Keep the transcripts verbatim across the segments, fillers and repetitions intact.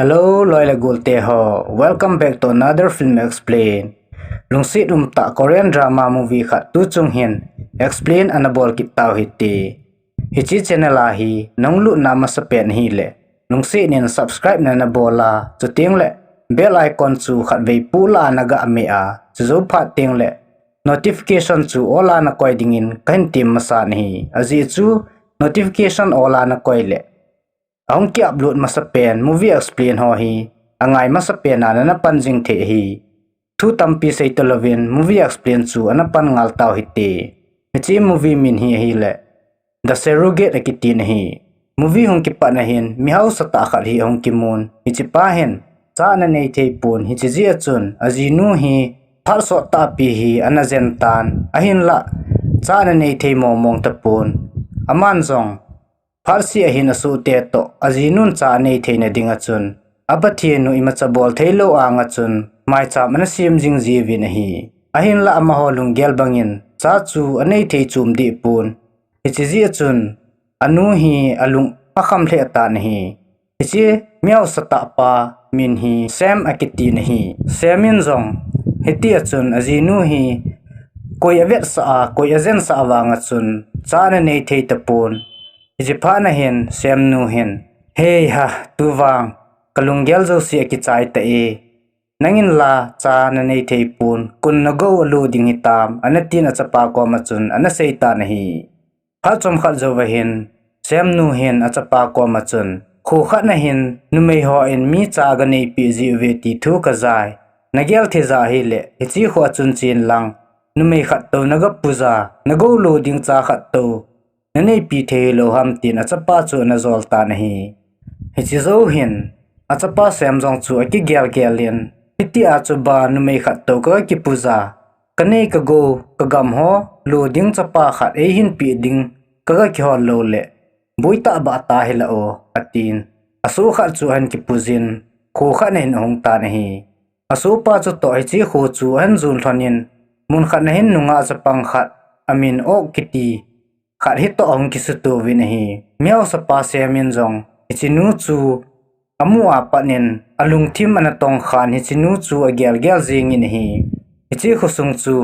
Hello, loi le gol te ho. Welcome back to another film explain. Lungset umtah Korean drama movie khat tuchung hin explain ana bol kit tau hite. Hiche channel a hi nahung lutna masapen ahile lungset in subscribe na nabol a, chuteng le bell icon chu khatvei puh la a naga meh a, chujou phat teng le notification chu all a nakoi dingin kahin tem masa ahi. Ajeh chu notification all a nakoi le ahung ki upload masapen movie explain ho hi angai masapen a nana pan jing thei ahi. Thu tampi sei talouvin movie explain chu ana pan ngal tau hite. Hiche movie min hi ahile The Surrogate akitin ahi. Movie hung kipat na hin mihaosa tah khat hi ahung kimun. Hiche pa hin cha ana nei thei pon, hiche jeh a chun ajinu hi phat sot tahpi hi ana jen tan, ahinlah cha ana nei thei mong mong tapon. Aman jong phat seh a hin asohte toh ajinun cha anei theina dinga chun a Pathen u imacha bol theilou anga chun maicham ana sem jing jiuvin ahi. Ahinlah amaho lunggel bangin cha chu anei thei chom deh pon. Hiche jeh a chun anu hi alung akham lheh tan ahi. Hiche mihaosa tah pa min hi Sam akitin ahi. Sam in jong hitia chun ajinu hi koi avetsah a, koi ajensah vanga chun cha ana nei thei tapon. Hiche phat na hin Sam nu hin, "Hei ha, tuvang kalunggel jouse akichai ta e. Nangin la cha nanei thei pon, kon nagou alo ding hitam," ana tin achapa koma chun ana sei tan ahi. Phat chomkhat jouva hin Sam nu hin achapa koma chun, "Kho khat na hin numei hon mi cha aga neipeh jiuve ti thu kajai. Nagel thei ja ahile hiche kho a chun chen lang numei khat tou naga puja, nagou lo ding cha khat tou naneipi thei hilou ham," tin achapa chu ana jol tan ahi. Hiche jou hin achapa Sam jong chu akigel gel in, "Hitia chu ba numei khat tou kaga kipuja, kanei kagou kagam ho lo ding chapa khat eihin peh ding kaga kihol lou le boitah bah ta hila o," atin. Asoh khat chu ahin kipujin kho khat na hin ahung tan ahi. Asohpa chutoh hiche kho chu ahin jon lhonin mun khat na hin nungah chapang khat amin Ok kiti khat hitoh ahung kisuto uvin ahi. Mihaosa pa Sam in jong hiche nu chu amu a pat in alungthim ana tongkhan hiche nu chu agel gel jingin ahi. Hiche khosung chu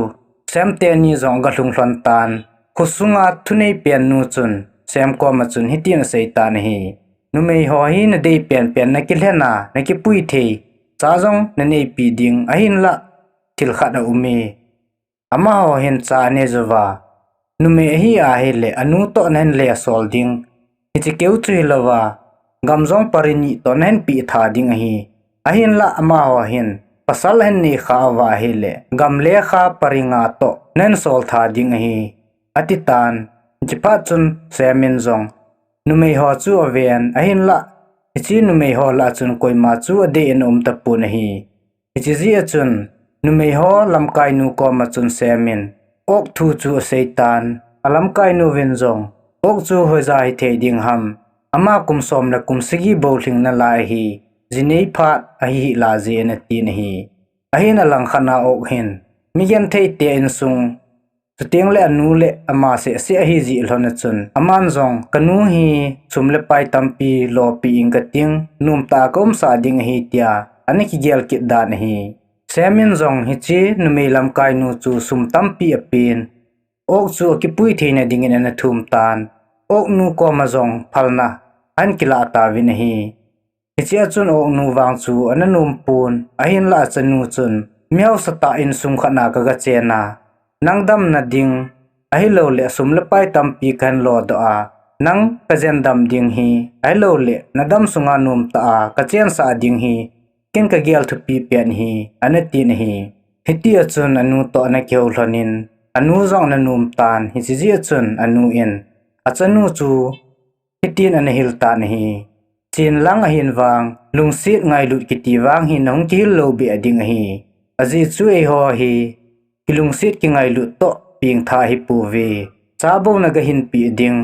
Sam teni jong aga lhung lhon tan, khosunga thunei pen nu chun Sam koma chun hitin asei tan ahi. "Numei ho hi nadei penpen nakilhen a, nakipui thei, cha jong naneipi ding, ahinlah thil khat aume. Amaho hin cha anei jouva, numei ahi ahile anu toh nahin lesol ding. Hiche keu chu hilouva, gam jong pari ni toh nahin peh tha ding ahi. Ahinlah amaho hin pasal ahin nei kha uva ahile gam lekha pari nga toh nahin sol tha ding ahi," ati tan. Hiche phat chun Sam in jong numei ho chu aven, ahinlah hiche numei ho lah a chun koima chu adei in aum tapon ahi. Hiche jeh a chun numei ho lamkai nu koma chun Sam in Ok thu chu asei tan. Alamkai nu vin jong Ok chu hoija hithei ding ham, ama kum som le kum sagi bou lhing nalai ahi, jinei phat ahi hih laije ana tin ahi. Ahin alangkhat a Ok hin migenthei te insung, chuteng le anu le ama seh seh ahi jeh lhon a chun aman jong, "Kanu hi sum le pai tampi lopi inge kating, nomtah a kaumsah ding ahi," tia ana kigel kit dan ahi. Sam in jong hiche numei lamkai nu chu sum tampi apen, Ok chu akipui theina dingin ana thum tan. Ok nu koma jong phalna ahin kilah tauvin ahi. Hiche a chun Ok nu vang chu ana nom pon, ahinlah achanu chun, "Mihaosa tah insung khat na kaga chen a, nang damna ding ahilouleh sum le pai tampi kahin lodoh a, nang kajen dam ding hi, ahilouleh nadam sunga nomtah a kachensah ding hi, ken kagel thupi pen ahi," ana tin ahi. Hitia chun anu toh ana kihou lhonin, anu jong ana nom tan, hiche jeh a chun anu in achanu chu hitin ana hil tan ahi. Chen lang ahin vang, lungset ngailut kiti vang hi nahung kihil lou beh ding ahi. Ajeh chu eiho hi kilungset kingailut toh pengtha ahipouve. Cha bou naga hinpeh ding,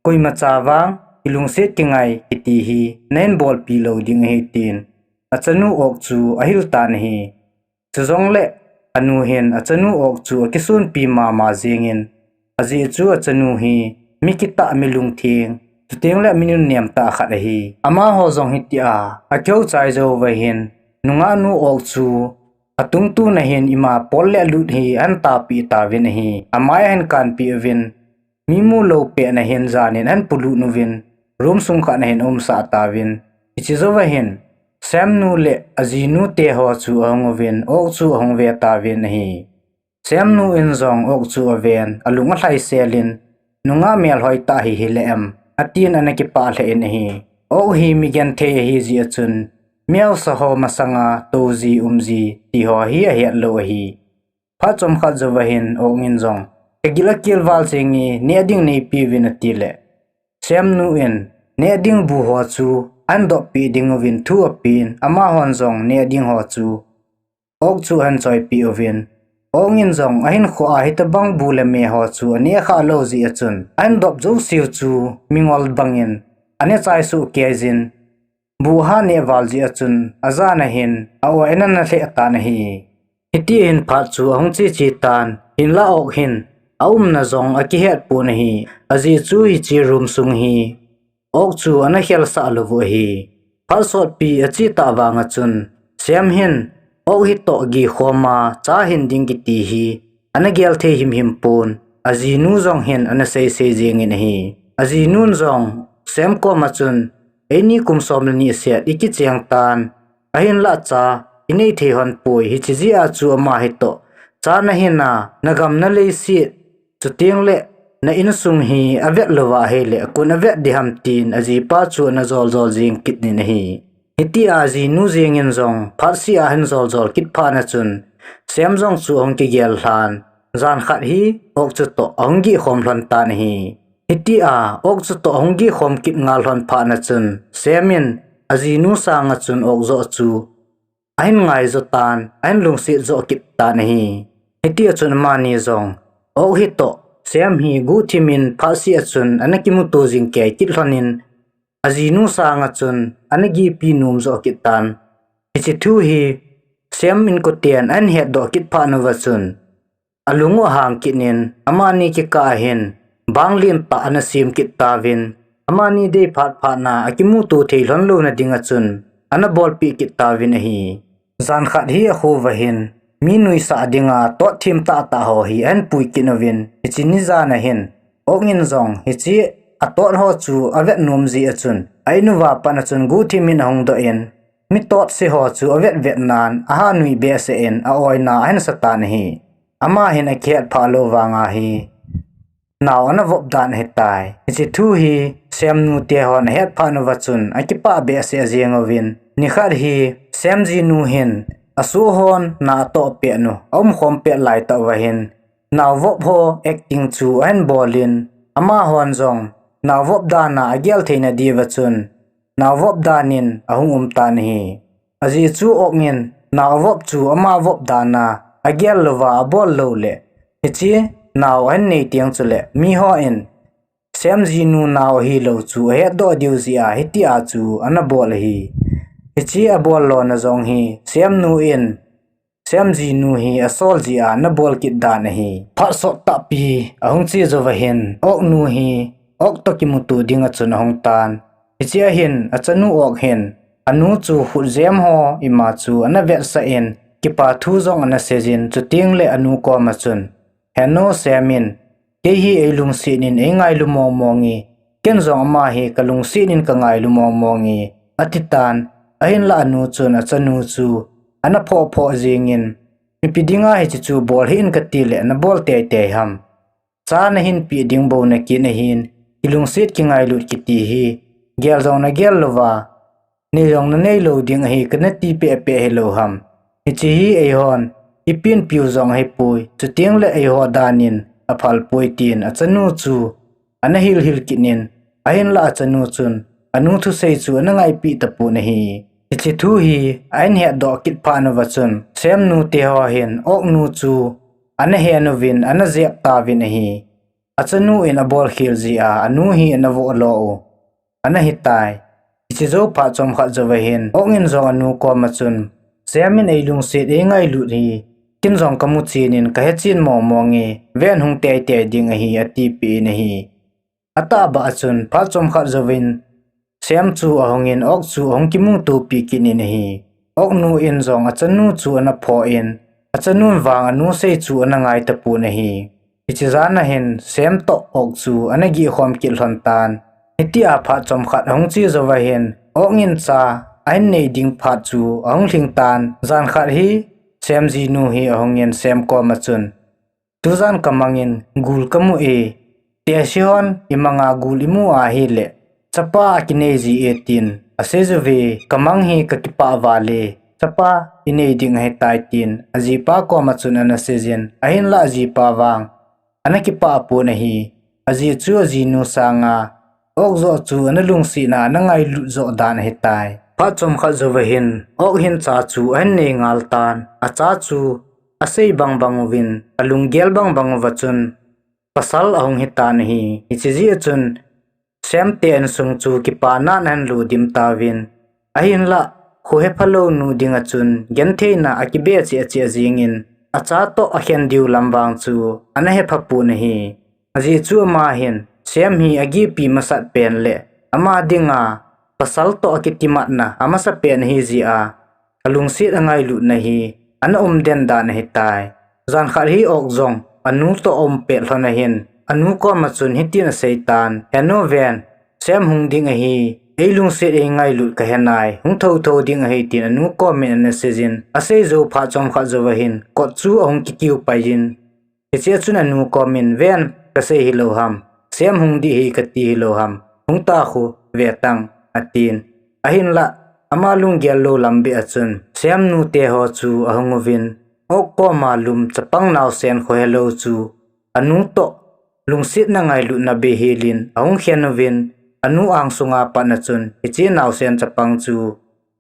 koimacha vang kilungset kingai kiti hi nahin bolpi lou ding ahi, tin achanu Ok chu ahil tan ahi. Chujongle anu hin achanu Ok chu akisonpi mama jengin, ajeh chu achanu hi mi kitah, mi lungtheng, Chuteng le mi nunnem tah khat ahi. Amaho jong hitia akihou chai jou uva hin, nungah nu Ok chu atungtun a hin ima pol le lut hi ahin tahpeh tauvin ahi. Amai ahin kanpeh uvin, mi mu lou pet na hin janin ahin polut uvin, room sung khat na hin aumsah tauvin. Hiche jouva hin, Sam nu le ajinu teho chu ahung uvin, Ok chu ahung ve tauvin ahi. Sam nu in jong Ok chu aven, alung alhai selin, nungah melhoi tah hi hile em, atin ana kipah lheh in ahi. Ok hi mi genthei ahi jeh a chun, mi hausa ho masanga touji umji ti ho hi ahet lou ahi. Phat chomkhat jouva hin Ok in jong, kagil akel val jenge, neh ding neipeuvin atile, Sam nu in neh ding bu ho chu ahin doppeh ding uvin thu apen, amahon jong neh ding ho chu Ok chu ahin choipeh uvin, Ok in jong ahinkhoa hitobang bu le me ho chu aneh khah lou jeh a chun, ahin dop jouseu chu mingol bangin aneh chai soh keiyin, bu ahin neh val jeh a chun, ajana hin a-oi ana na lheh tan ahi. Hiti hin phat chu ahung che che tan, hinlah Ok hin aumna jong akihet pon ahi. Ajeh chu hiche room sung hi Ok chu ana khelsah lou u ahi. Phat sotpi ache tah vanga chun, Sam hin Ok hitoh gikhoma cha hin ding kiti hi ana gel thei himhim pon, ajinu jong hin ana seisei jengin ahi. Ajinun jong Sam koma chun, eini kum som le ni set ikicheng tan, ahinlah cha inei thei lhon poi, hiche jeh a chu ama hitoh cha nahin a, nagam naleiset, chuteng le na insung hi avet louva ahile kon avet ding ham tin ajipa chu ana jol jol jeng kit in ahi. Hitia ajinu jengin jong phatseh a ahin jol jol kit phat na chun, Sam jong chu ahung kigel lhan, jan khat hi Ok chutoh ahung gihkhom lhon tan ahi. Hitia Ok chutoh ahung gihkhom kit ngal lhon phat na chun, Sam in ajinu sanga chun Ok joh chu ahin ngai jo tan, ahin lungset joh kit tan ahi. Hitia chun amani jong Ok hitoh Sam hi guhthim in phatseh a chun ana kimuto jing kei kit lhon in, ajinu sanga chun ana gihpi nom joh kit tan. Hiche thu hi Sam inkoten ahin hetdoh kit phat uva chun, alung u ahang kit in, amani kikah a hin bang lentah ana sem kit tauvin, amani dei phat phat na akimuto thei lhon louna dinga chun ana bolpeh kit tauvin ahi. Jan khat hi akho uva hin, mi nuisah dinga tot thim tahtah ho hi ahin pui kit uvin, hiche ni jan a hin Ok in jong hiche atot ho chu avet nom jeh a chun, a-in uva pat na chun guhthim in ahung doh in, mi totse ho chu avet vet nan, aha nui behseh in a-oina ahin sa tan ahi. Ama hin akihet phah lou vanga hi nao ana vop dan ahitai. Hiche thu hi Sam nu tehon ahet phat uva chun akipah behseh jeng uvin, nikhat hi Sam jinu hin asoh hon na atoh pet u aumkhom pet lai tah uva hin, nao vop ho acting chu ahin bol in, amahon jong nao vop dan a agel theina diuva chun nao vop dan in ahung um tan ahi. Ajeh chu Ok in nao vop chu ama vop dan a agel louva abol lou le, hiche nao ahin nei teng chule mihon Sam jinu nao ahilou chu ahetdoh diu jeh a hitia chu ana bol ahi. Hiche abol lona jong hi Sam nu in Sam jinu hi asol jeh a ana bol kit dan ahi. Phat sot tahpi ahung che jouva hin Ok nu hi Ok toh kimuto dinga chun ahung tan. Hiche a hin achanu Ok hin anu chu khutjem ho ima chu ana vetsah in, kipa thu jong ana seijin, chuteng le anu koma chun, Henu Sam in, kei hi eilungset in eingailu mong mong e, ken jong ama hi kalungset in kangailu mong mong e, ati tan. Ahinlah anu chun achanu chu ana phoh phoh jengin, ipi dinga hiche chu bol hih in kati le nabol tei tei ham? Cha nahin peh ding bou nakit ahin, kilungset kingailut kiti hi gel jong nagel louva, nei jong nanei lou ding ahi kana ti peh peh hilou ham? Hiche hi eihon ipin piu jong ahipoi, chuteng le eiho dan in aphal poi, tin achanu chu ana hil hil kit in, ahinlah achanu chun anu thusei chu ana ngaipeh tapon ahi. Hiche thu hi ahin hetdoh kit phat uva chun Sam nu teho hin Ok nu chu ana hen uvin ana jep tauvin ahi. Achanu in abol khel jeh a anu hi ana voh lo u ana hitai. Hiche jou phat chomkhat jouva hin Ok in jong anu koma chun, Sam in eilungset eingailut hi ken jong kamu chen in kahe chen mong mong e, ven hung tei tei ding ahi, atipeh in ahi. Atahbeh a chun phat chomkhat jouvin Sem chu ahungin Ok chu ahung kimutopi kit in ahi. Ok nu in jong achanu chu ana phoh in, achanun vang anu sei chu ana ngai tapon ahi. Hiche jan a hin Sem toh Ok chu ana gihkhom kit lhon tan. Hitia phat chomkhat ahung che jouva hin Ok in cha ahin nei ding phat chu ahung lhing tan. Jan khat hi Sem jinu hi ahungin Sem koma chun, Tujan kamang in gul kamu e, tehse hon imanga gul imu ahile, chapa akinei ji e, tin asei jouve. Kamang hi kakipah val e, chapa inei ding ahitai, tin ajipa koma chun ana seijin, ahinlah ajipa vang ana kipah pon ahi. Aji chu ajinu sanga Ok joh chu ana lungsetna ana ngailut joh dan ahitai. Phat chomkhat jouva hin Ok hin cha chu ahin nei ngal tan. Acha chu asei bangbang uvin, alunggel bangbang uva chun pasal ahung hitan ahi. Hiche jeh a chun Sem te insung chu kipana in ahin ludim tauvin, ahinlah kho hephalou nu dinga chun gentheina akibe cheh cheh jingin, acha toh akhen diu lam vang chu ana hepha pon ahi. Ajeh chu ama hin Sem hi agipi masat pen le ama dinga pasal toh akitimatna amasa pen ahi jeh a, alungset angailutna hi ana umden dan ahitai. Jan khat hi Ok jong anu toh aum pet lhon ahin, anu koma chun hitin aseitan, Henu ven, Sem hung ding ahi, eilungset eingailut kahenai, hung thotho ding ahi, tin anu komin ana seijin, asei jou phat chomkhat jouva hin kot chu ahung kikiu paiyin, hichea chun anu komin, Ven, kasei hilou ham, Sem hung ding ahi kati hilou ham, hung ta khu, vetang, atin. Ahinlah ama lunggel lou lam beh a chun Sem nute ho chu ahung uvin, Ok koma lum chapang naosen khohelou chu anu toh lungsetna ngailutna beihel in ahung khen uvin, anu angsunga patna chun hiche naosen chapang chu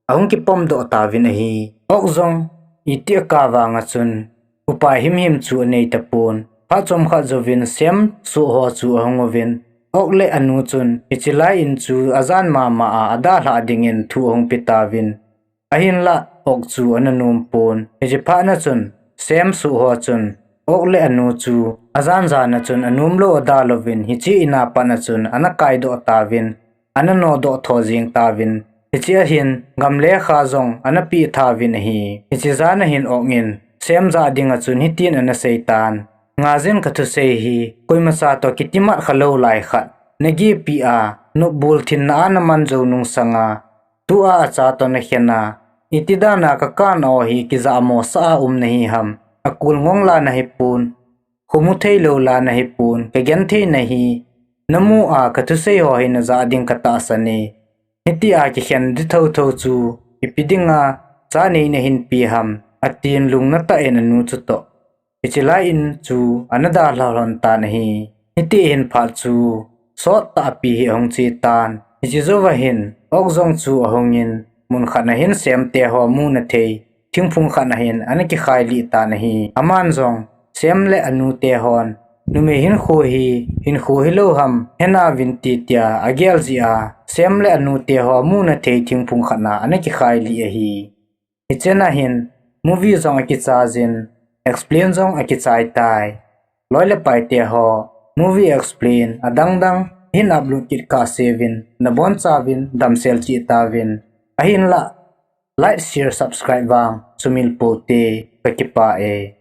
ahung kipomdoh tauvin ahi. Ok jong iti akah vanga chun upai himhim chu anei tapon. Phat chomkhat jouvin Sem soh ho chu ahung uvin, Ok le anu chun hiche lai in chu ajan mama a adalhah dingin thu ahung pe tauvin, ahinlah Ok chu ana nom pon. Hiche phatna chun Sem soh ho chun Ok le anu chu ajan jana chun anomlou adalhauvin, hiche ina patna chun ana kaidoh tauvin, ana nodoh tho jing tauvin, hichea hin gam le kha jong ana peh tauvin ahi. Hiche jana hin Ok in Sem jah dinga chun hitin ana seitan, Ngaiyin, kathusei hi koimacha toh kitimat khalou lai khat nagipi a, nopbul thinna a naman jou nungsanga, tua acha toh nakhen a, itidana kakana ho hi kijahmosah a um nahi ham, akul ngong la nahipon, khomu theilou la nahipon, kagenthei nahi, namu a kathusei ho hi najah ding katahsan e, hitia kikhen ding thotho chu ipi dinga cha nei nahin pe ham, atin lungna tah in anu chutoh hiche lai in chu ana dalha lhon tan ahi. Hiti hin phat chu sottah pi hi ahung che tan. Hiche jouva hin Ok jong chu ahungin, mun khat na hin Sem te ho muna thei thingphung khat na hin ana kikhailih tan ahi. Aman jong Sem le anu te hon numei hinkho hi hinkho hilou ham, henauvin ti tia agel jeh a Sem le anu te ho muna thei thingphung khat na ana kikhailih ahi. Hichena hin movie jong akichaijin, explain jong akichai tai. Loi le pai te ho, movie explain adangdang hin upload kit kah seuvin, nabonchauvin damsel cheh tauvin, ahinlah like, share, subscribe vang sumil pou te, kakipah e.